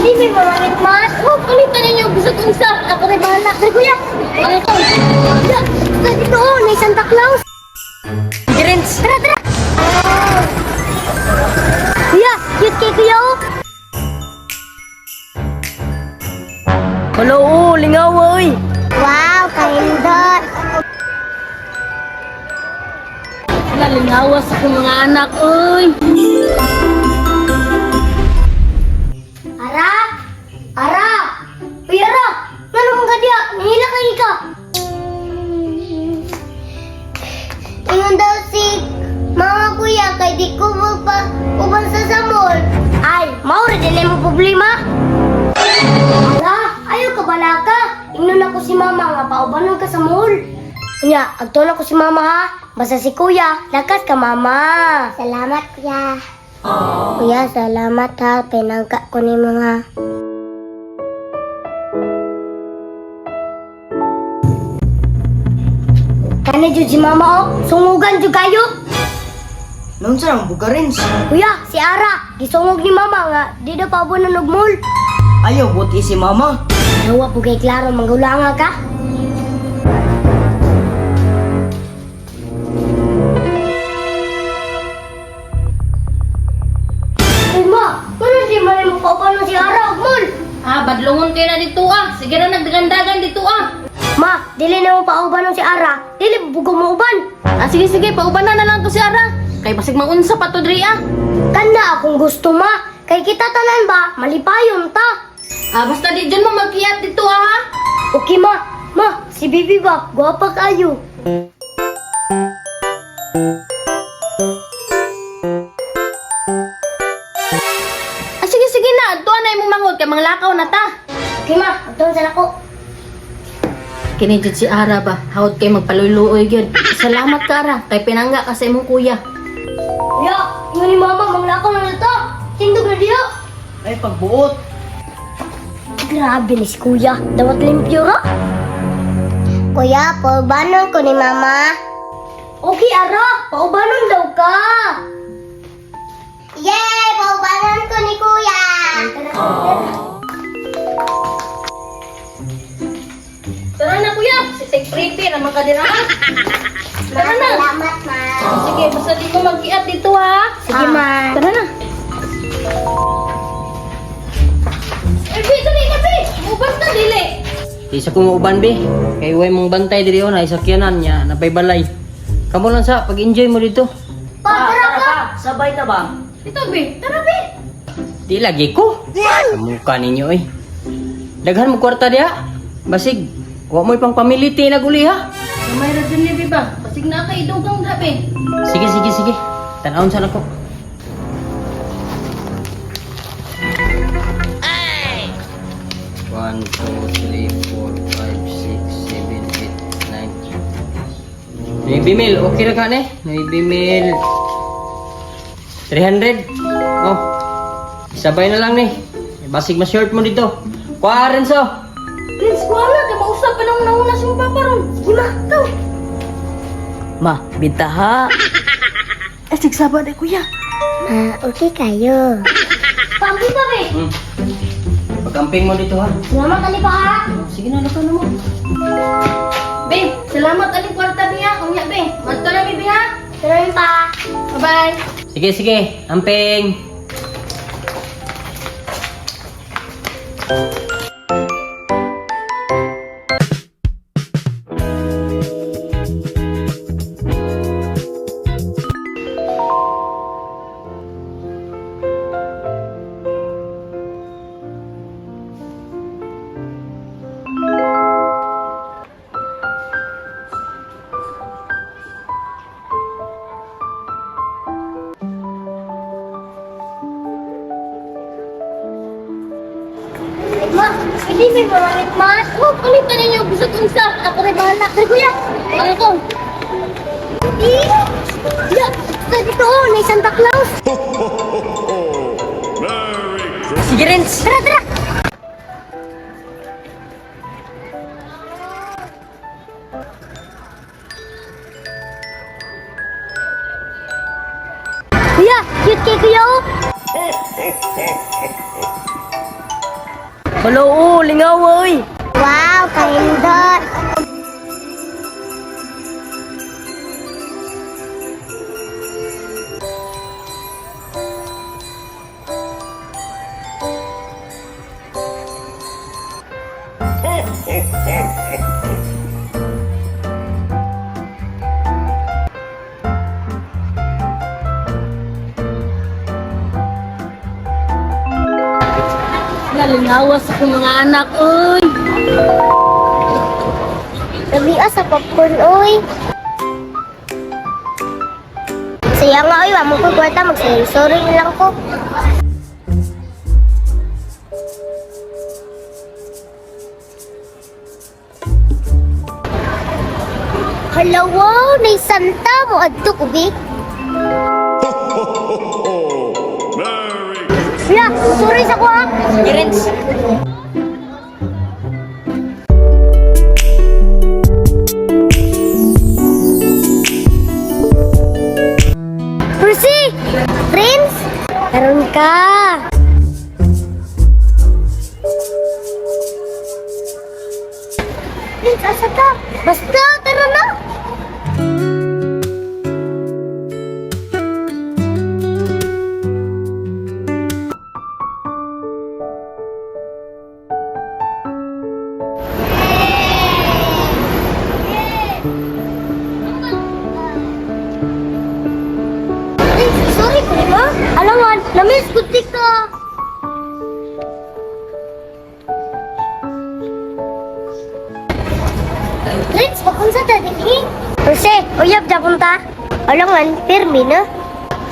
Pwede may mamangit mas? Oh, palitan ninyo. Gusto kong isa. Ako rin bahala. Tara, kuya. Ano to? Ya, sa dito oh, na Santa Claus. Grins. Tara, tara. Kuya, cute kay kuya oh. Hello, oh, lingaw oy. Wow, kalindot. Wala, lingawas akong mga anak, oy. Ara! Ara! Uy, Ara! Nga naman ka diya? Nahila ka ka. Ingon daw si Mama kuya kay di ko pa uban sa samol. Ay, maura din mo problema. Ara, ayaw ka bala ka. Ingnon ako si mama nga paubanon ka sa mall. Unya, agtuon ako si mama ha. Basta si kuya, lakas ka mama. Salamat kuya. Kuya, salamat ha. Pinangka ko ni mga. Kani jud si mama oh. Sungugan jud kayo. Noon sa nang bugarins. Kuya, si Ara, gisungog ni mama nga di daw paubanon og mall. Ayaw, buti si mama. Nawa po kay klaro manggulanga ka. Uy, ma, ano di man mo paubanon si Ara og mall? Ah, badlongon kayo na dito ah. Sige na nagdagandagan dito ah. Ma, dili na mo paubanon si Ara. Dili bugo mo uban. Ah, sige sige, paubanan na lang to si Ara. Kay basig maunsa pa to diri ah. Kanda akong gusto ma. Kay kita tanan ba, malipayon ta. Ah, basta di dyan mo magkiyat dito ah. ha? Okay ma, ma, si Bibi ba, gwapa kayo. Ah, sige sige na, adto na imong mangod kay manglakaw na ta. Okay ma, agtuon sa nako. Kini jud si Ara ba, hawod kay magpaluluoy gyud. Salamat ka Ara, kay pinangga ka sa imong kuya. Ya, yun ni mama, manglakaw na ta. Tindog na diha. Ay, pagbuot. Grabe ni si kuya, dawat limpyo ra. Kuya, paubanon ko ni mama. Okay, Ara, paubanon daw ka. Yay! Paubanon ko ni kuya. Tara na kuya, si Take Pretty naman ka din ah. Tara na. Salamat, ma. Sige, basta di mo magkiat dito ha. Sige, ma. Tara na. Eh, bi, dali ka, bi. Mubas na, dili. Di sa kong uban be. Kay way mong bantay diri oh, na isakyanan niya napay balay. Kamo lang sa pag-enjoy mo dito. Pa, tara pa. Sabay ta ba? Dito, bi. Tara, bi. Di lagi ko. Sa mukha ninyo eh. Daghan mo kwarta diha. Basig, wa mo'y pang pamiliti naguli ha. Gamay ra dyan ni, bi ba? Basig na kay dugang dra, bi. Sige, sige, sige. Tanawon sa nako. One, two, three, four, five, six, seven, eight, nine. Nuebe mil, okay ra ka ne? Nuebe mil. 300. Oh. Sabay na lang ni. Basig ma-short mo dito. Kuha Renzo. Prince, kuha na. Kay mausap pa nang nauna sa mong papa ron. Sige, ma. Ikaw. Ma, bintaha. Ay, sigsaba na kuya. Ma, okay kayo. Pampi pa, be. Pag-amping mo dito ha. Salamat ali pa, ha? Sige na, luto na mo. Bi, salamat aning kwarta niya. Unya, bi. Madto na mi, bi, ha? Tara pa. Bye-bye. Sige, sige. Amping. Ma, pwede may mamangit mas? Oh, palitan ninyo. Gusto kong isa. Ako rin bahala. Tara, kuya. Ano ko? Eh, Ya, sa dito oh, na Santa Claus. Sige, Rins. Tara, tara. Kuya, cute kay kuya oh. Hello, oh, lingaw oy. Wow, kahindot. Nalingawas akong mga anak oy. Labi sa popcorn, oy. Saya nga, oy. Wa mo ko kwarta. Magsorry na lang ko. Hala, wow! Nay Santa mo adto ko, bi. Merry Hala, sorry sa ko, ha. Parents. Percy! Prince! Meron ka! Prince, asa ka? Basta, tara na! Prince, sorry ko ba? Alangan, namiss ko di ka. Prince, pakunsa ta dinhi? Perse, uyab japon ta. Alangan, pirmi na.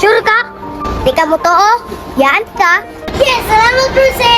Sure ka? Di ka mo to, oh. Yan ka. Yes, salamat, Perse.